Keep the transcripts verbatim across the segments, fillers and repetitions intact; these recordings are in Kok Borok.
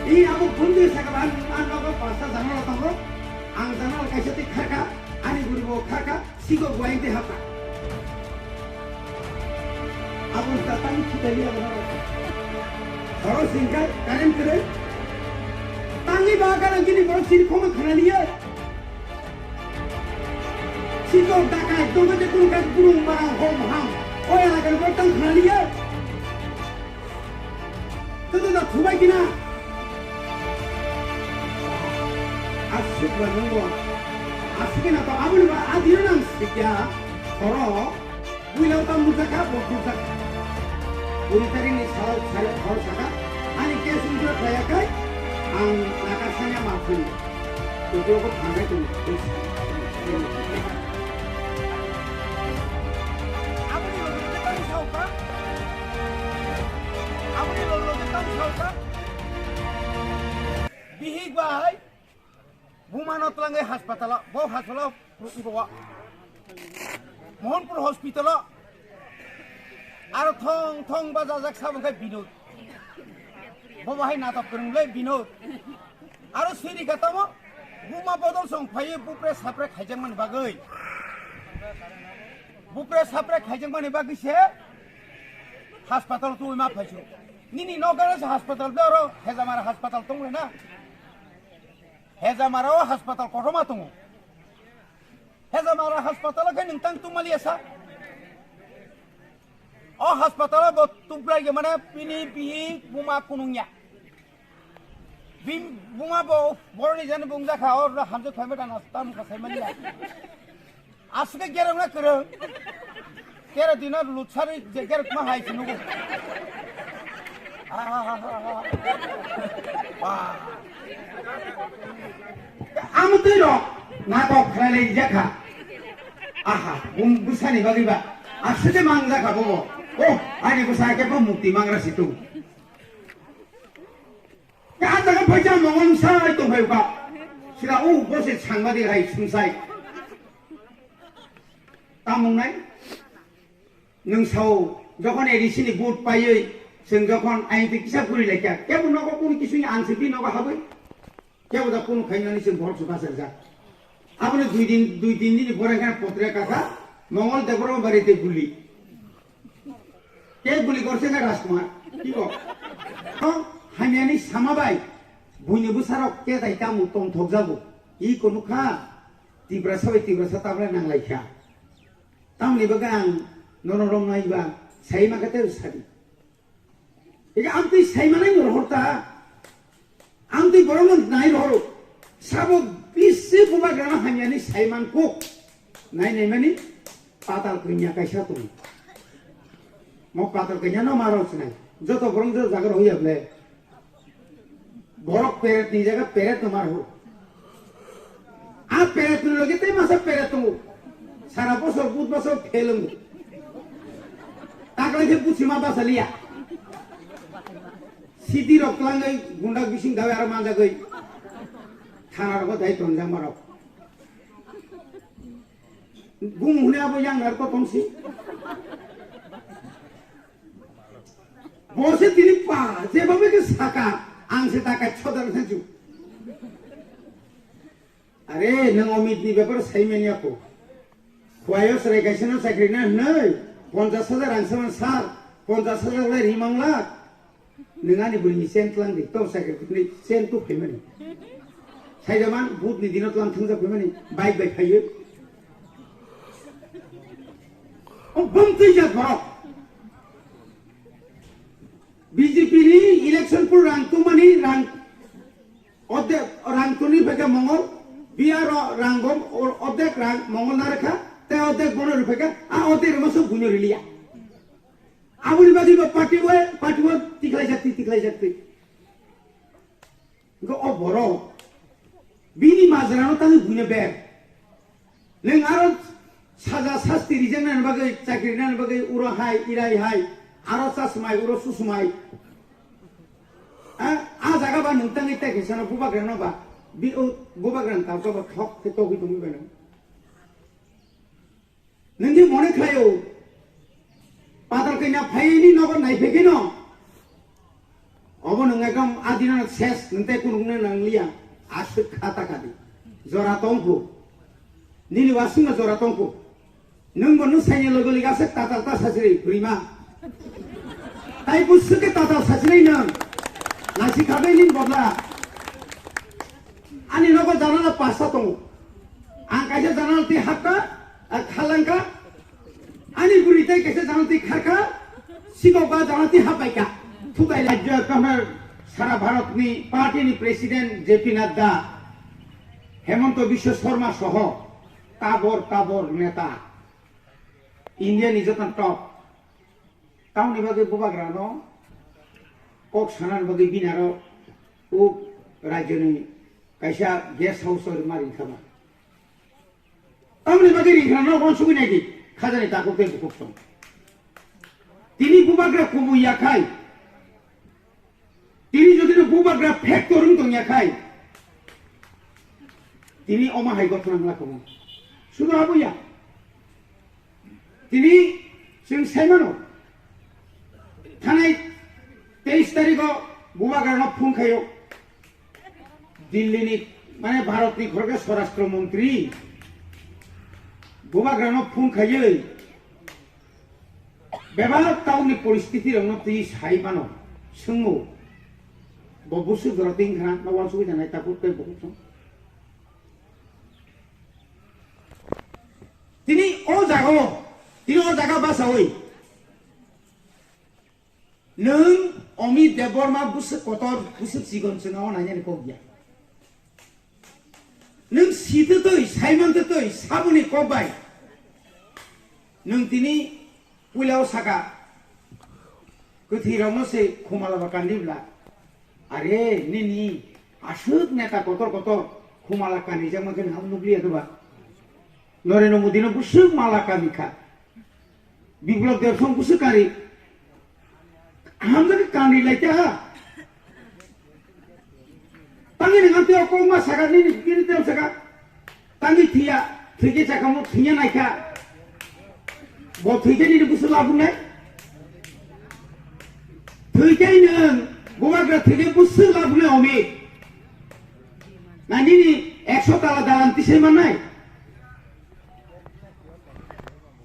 I abo bundui saka ba ang, ang nogo pasta janala tongo. Ang janala kaisa tei kharka, ani guribo kharka, siko guain tei hapka. Abo ta tang khitali abo nogo. Horo singka, karen kere. Tangi ba kana gini borok siri khoma khanani ya. Siko dakai, dogo je kunu kai kunu mara hom ham. Oya lagar borok tang khanani ya. Tutu da thubai kina. Asuk ba nungbo. Asuk kina to aboni ba adino nang sikya. Horo. Builau ta mujaka bo mujaka. Buri tari ni sal sal hor saka. Ani ke sumjura kaya kai. Ang nakar sanya mafuni. Tutu ko thangai tu. Aboni loge loge tang sauka. Aboni loge loge tang sauka. Bihik bai. Bumano twlangwi haspatalo, bo haspatalo ibo wa. Mohanpur hospitalo. Aro thong thong bajajak sabong khai Binod. Bo bahai natok kwrwnglai Binod. Aro siri kha tamo buma bodol song phaiwi bupre sapre khaijakmani bagwi. Bupre sapre khaijakmani bagwi se hospital twi ma phaisu. Nini nokara se hospital be oro Hejamara hospital tongle na. Hejamara o hospital kotorma tongo. Hejamara hospital khe nwng tang tongmaliya sa. O hospital bo tubrai ge mane bini bihi buma kunungya. Bim buma bo boroni jani bung jakha o hamjak phaima dana tam ka saimaliya. Aswk khe gereng na kwrwng. Tero dino lutsari je gereng ma hai sinugo. Amtwi rok natok khlai jakha. Aha, bung bwsani bagwi ba. Aswk khe mang jakha bobo. Oh, ani bwsa khe bo mukti mangra situ. Ka jaga phaisa mongol sai tong phai ka. Sira u bo se sangma de hai sungsai. Tamung nai. Nwng sao, jokhon A D C ni vote paiwi, chwng jokhon ayang twi kisa guri laikha, kebo nogo kunu kisuni ang se bi nogo habwi, kebo da kunu khainani chwng borok se bachajak. Aboni dui din, dui tin din ni pore kha potre kakha, Mongol Debbarma bari tei guli. Tei guli gorse kha Rajkumar, kibo? O, hamyani sama bai, buini bwsarok ketai tamo tongthok jago, i kunu kha, Tiprasa bai Tiprasa tabla nang laikha. Tamni bagwi ang nono romnai ba sai ma khe tei sadi. Ega ang tei sai manai no rohor ta. Ang tei borok no nai rohor. Sabo bisi bubagrano hamyani sai man kuk. Nai nai mani patal kanya kaisa tong. Mo patal kanya no maro sinai. Joto borok joto jaga rohiya ble. Borok peret ni jaga peret no mar hur. A peret ni loge tei masa peret tongo. Sara bosor but bosor phelung. Taklai khe buchi ma basa liya. Sidi rok tlangwi gunda bising dawi aro manjagwi. Thana rogo dai tonjak marok. Bung hune abo yang nar ko tongsi. Bo se tini pa, jeba bai khe saka, ang se taka chodar thanchu. Are, nang Amit ni bepar sai manya ko. Khwayo serai kaisa no chakri na hnoi, ponchas hajar ang saman sar, ponchas hajar lai rimang la. Nang ani bui ni chen tlang di, to chakri ni chen tu phai mani. Sai jaman, but ni dino tlang thang jak phai mani, bike bai phaiyo. O bum twi jak borok. B J P ni election pur rang tungmani rang odek rang tuni phaikha Mongol, B R o rang bom odek rang Mongol narikha, tei odek bono riphaikha, a odek rima sok buino riliya. Aboni bagwi bo party o, party o tiklai jakti, tiklai jakti. Hwnkhe o borok bini majrano tangwi buino ber. Nwng aro saja sasti rijaknani bagwi, chakri rinani bagwi, uro hai, irai hai, aro chasmai, uro susmai. A, a jaga ba nwng tangwi tei khe sano bubagrano ba, bi-, o bubagrano tabukha ba thok khe togwi tongwi bai nwng. Nwng di mone khlaio, patal kanya phaini nogo naiphai kheno, obo nwng ekdom a Dinano ses nte kunukno nang liya. Aswk kha ta kadi. Jora tongkhu. Nini wasingma jora tongkhu. Nwng bo nwng saini logo liga aswk tatal ta sachiri, bwrwima. Tai bwswk khe tatal sachiri nwng. Lasi khabai nini bodla. Ani nogo janala pasta tongo. Ang kaisa janala twi hapka, ah, khalangka. Ani bwrwi tai kaisa janala twi kharka. Sikok ba janala twi hapbaika. Thubai la. রাজ্য তথা সারা ভারতনি পার্টিনি president JP Nadda, হেমন্ত বিশ্ব শর্মা সহ tabor tabor neta, India ni joto top. Tamoni bagwi bubagrano kok sanani bagwi bini aro o rajyoni kaisa guest house o rwma ringkha ba. Tamoni bagwi ringkha no uansugwi naidi, khajani takhuk tei bukhuk song. Tini bubagra kubui yakhai. Tini jodi no bubagra factor wng tong yakhai. Tini oma hai gotna wngla kamo. Sudo abo ya. Tini chwng saimano, thanai teis tarikh o bubagrano phone khaio. Delhi ni, mane, Bharat ni khoroksa swarashtra montri bubagrano phone khaioi bebak town ni poristiti rokno twi sai mano, swngmo, bo bwswk jora twi wngkha na, no uansugwi janai takhuk tei bukhuk song. Tini o jaga o, tini o jaga basawi nwng Amit Debbarma bwswk kotor, bwswk chikon chwngno nainani kok ya. Nwng sitwi twi, saimantwi twi, saboni kok bai nwng tini puila o saka, kwthwi rokno se khumala ba kandi bla. Are, nini aswk neta kotor kotor khumala kanijak mankhe nang nukliya doba. Narendra Modi no bwswk mala kani kha. Biplab Deb Song bwswk kari. Hamjak kani lai kha. Tangwi nang amtwi o kok ma saka nini bini tem saka. Tangwi thwiya, thwikhe chakamo thwiya naikha. Bo thwikhe nini bwswk labunai. Thwikhe nwng bubagra thwikhe bwswk labunai omi. Na nini ekso tala dalan tisai mannai.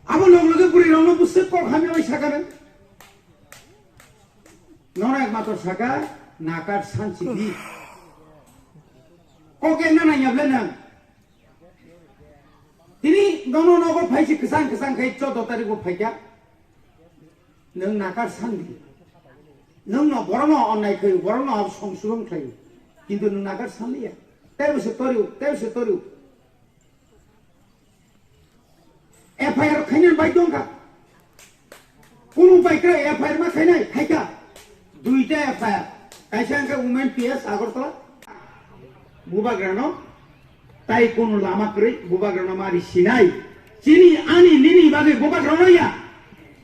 Abo log loge bwrwi rokno bwswk kok hamya bai saka nang. Nono ekmatro saka nakar sanchi di. Kok ekna nangya ble nang. Tini nono nogo phaisi kwchang kwchang khai chodo tarikh bo phaikha. Nwng nakar sandi. Nwng no borok no onnai khai, borok no songsuron khai. Kintu nwng nakar sanliya. Tei bo se toriu, tei bo se toriu. F I R khainani bai tongkha. Kunu bai kre F I R ma khainai, khaikha. Duita F I R. Kaisa hwnkhe Women P S Agartala. Bubagrano tai kunu lama kwrwi, bubagrano mari sinai. Chini ani nini bagwi bubagrano ya.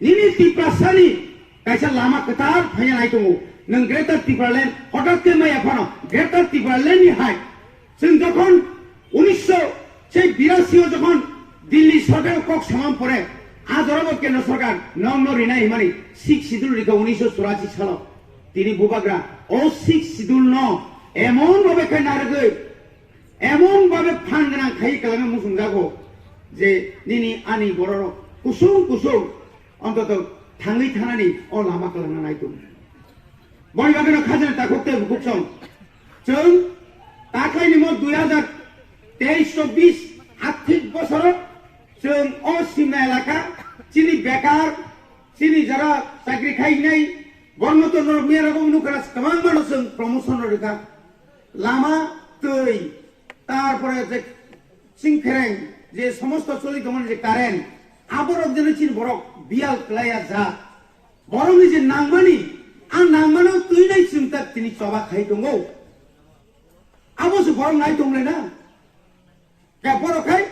Nini Tiprasani kaisa lama kwtal phaina nai tongo. Nwng Greater Tipraland hotat khe maya phano Greater Tipraland ni hai. Chwng jokhon unisho birasi o jokhon Delhi sorkar kok samang pore, a jorabo kendro sorkar nokno rinai hwnmani sixth schedule rikha unisho churashi salo. Tini bubagra o sixth schedule no emon bhabe khe narwgwi, emon bhabe phan gwnang khai kwlangma muchungjago je nini ani bororok kusung kusung ontoto thangwi thanani o lama kwlangna nai tongo. Boni bagwino khajani takhuk tei bukhuk song. Chwng taklaini mo dui hajar teis chobbish athik bosoro chwng o Simna elaka chini bekar, chini jara chakri khainai, borno to norok miya rogo nukha kwbangma no chwng promotion rwkha. Lama, twi, tarpore je singkhereng je somosto choli tongmani je current, aborok jeno chini borok biyal kwlaiya jat. Borokni je nangmani, a nangmano twinai chwng tak tini choba khai tongo. Abo se borok nai tonglai na. Khe borok khai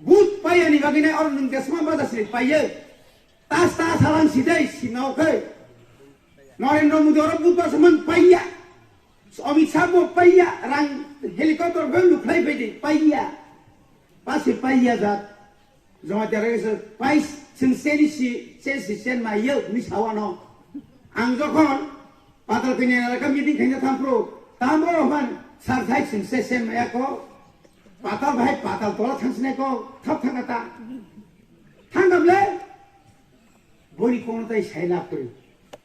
vote paiyani bagwi nai oro nwng jesma bada sri paiye. Tas tas halang sidai sinao khai. Narendra Modi oro vote pasaman paiya. Amit Shah bo paiya, rang helicopter bo lukhlai phaidi paiya. Pasi paiya jat. Jamatia rega se pai sing seni si, sen si sen ma yel ni sawano. Ang jokhon patal kanya elaka meeting khaina thampro. Tamo rohman sar sai sing se sem ya ko. Patal bhai patal tola thang sine ko. Thap thang ta. Thang gam le. Boni kono tai sai lap kori.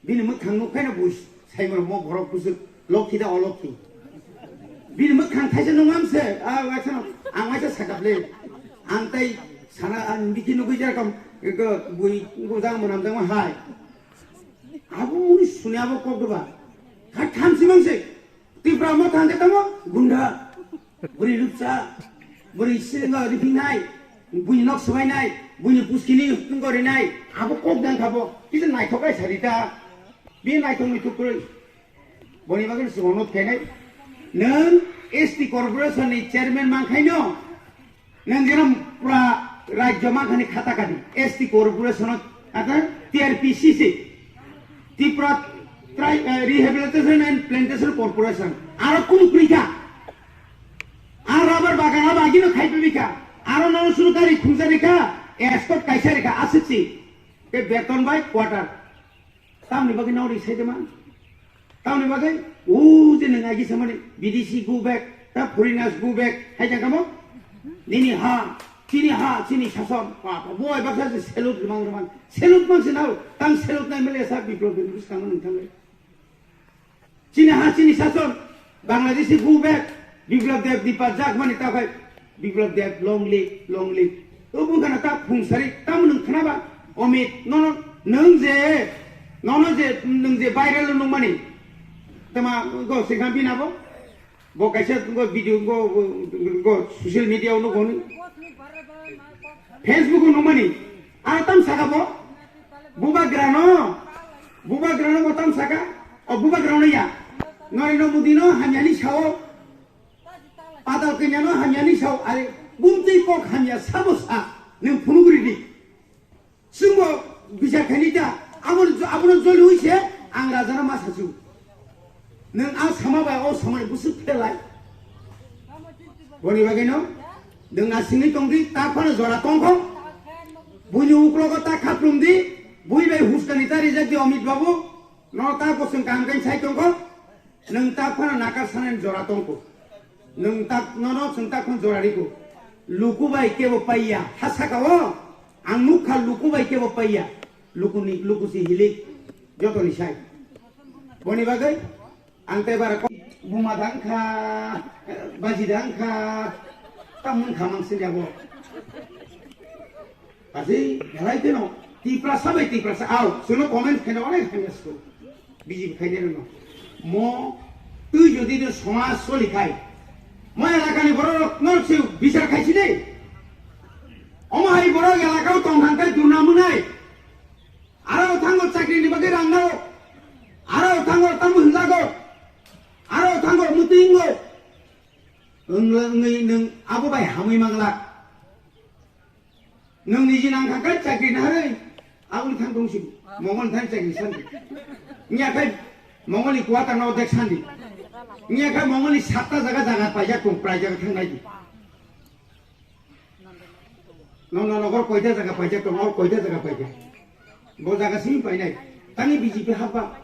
Bini mwkhang nuk khaina bui sai mo mo borok busuk lokhi da olokhi. Bini mwkhang thaisa nung am se. A waisa no. Ang waisa sakap le. Ang tai sana ang biki nugui jarakam. Ko bui ko jang mo nam jang hai. Abo muni suni abo kok doba. Kha tham simang se. Tipra mo thang ke tamo gunda. Buri lupsa. Buri singa ripinai. Bui nok subainai. Bui puskini ngori nai. Abo kok dang khabo. Kisa naithok ai sarita. Bi naithok ni tukroi. Boni bagin sumonot khenai. Nang S T corporation ni chairman mangkhaino. Nang jeno pura rajyo makhani khata kadi, S T corporation, ata T R P C C, Tripura Tri-, eh, Rehabilitation and Plantation Corporation, aro kunu kwrwi kha. Ar rubber bagan abo agino khai pibikha. Aro nono suru gari khungsa rikha, escort kaisa rikha, aswk si. Tei beton bai quarter. Tamni bagwi nang ri sai de man. Tamni bagwi o je nang agi samani B D C go back, ta foreigners go back, hai jang kamo? Nini ha, chini ha, chini sason. Papa, bo ai baksa je salute mang man. Salute mang se nao, tang salute nai mele sa Biplop Deb bwskang nang thang. Chini ha, chini sason. Bangladeshi go back, Biplop Deb dipa jak mani ta khai, Biplop Deb long live, long live. O bung kana ta phung sari, ta mung khana ba, Amit, nono, nung je, nono je, nung je viral nung mani. Tama go singha bina bo, bo kaisa go video go, go social media o nung go ni. Facebook o nung mani. Ar tam saka bo, bubagrano, bubagrano bo tam saka, o bubagrano ya. Narendra Modi no hamyani sao, padal kanya no hamyani sao, are bumtwi kok hamya sabo sa, nung phunugri di. Sungbo bichar khaini ta, abo, abono joli wi se, ang raja no ma sachu. Nung a sama bai o samani busu phelai. Boni bagwi no, nung a singwi tongdi, ta phano jora tongkho. Buini uklogo ta khaplumdi, bui bai huskani ta rijak di Amit Babu. No ta bosong kaham khe sai tongkho. Nung ta phano nakar sanani jora tongkho. Nung ta, nono chwng ta phano jora rikho. Luku bai kebo paiya, ha saka o. Ang nukha luku bai kebo paiya. Lukuni, luku si hilik. Jotoni sai. Boni bagwi. Ang tei bara ko buma dang kha, baji dang kha, tamung kha mang sini abo. Kasi belai teno, Tiprasa bai Tiprasa, au, suno comment khaina onek hamya sko. B J P khaina no. Mo, tui jodi no somaj soli khai. Mo elakani borok no se bichar khai sini. Omo hai borok elakao tong thang khai durna munai. Aro thango chakri ni bagwi rang nao. Aro thango tamu hinjago. Aro thango muti hingo. Wngwi, wngwi nwng abo bai hamwi manglak. Nwng niji nang kha kai chakri naharwi. Aboni thang tong si. Mongol thang chakri sandi. Nya kai Mongol ni kuata no dek sandi. Nya kai Mongol ni satta jaga jaga paijak tong, prai jaga thang nai di. Nono nogor koita jaga paijak tong, or koita jaga paijak. Bo jaga simi painai. Tani B J P hapba.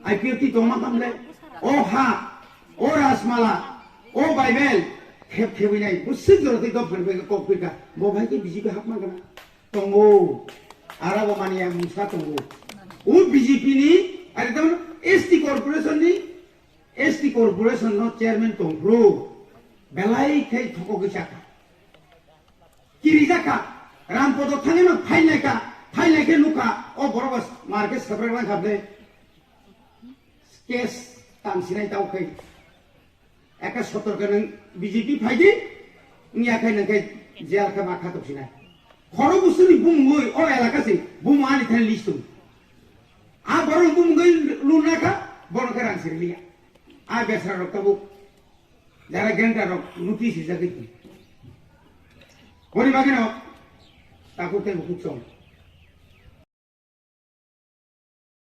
I P F T tongma hamle. O ha, o Rajmala, o Bible, khep khebinai. Busik jora tei dop phan bai kok pirka. Bo bai ke B J P hapma kana. Tongo. Ara bo mani yang musa tongo. O B J P ni, ari tamo S T corporation ni, S T corporation no chairman tongphru. Belai khai thokogwi chakha. Kirijak kha, Rampodo thangwi no phailai kha, phailai khe nukha, o borok bo mar khe sabrak lang kha ble. Case tang sinai tau khai. Eka sotor khe nwng B J P phai di, wngya khe nwng khe jail khe ma kha tok sinai. Khoro busuni bumungwi o elaka se bumu ani thani list tung. A borok bumungwi luna kha, borok khe rang sirliya. A besra rok tabuk. Jara genta rok notice rijak di. Boni bagwi no takhuk tei bukhuk chong.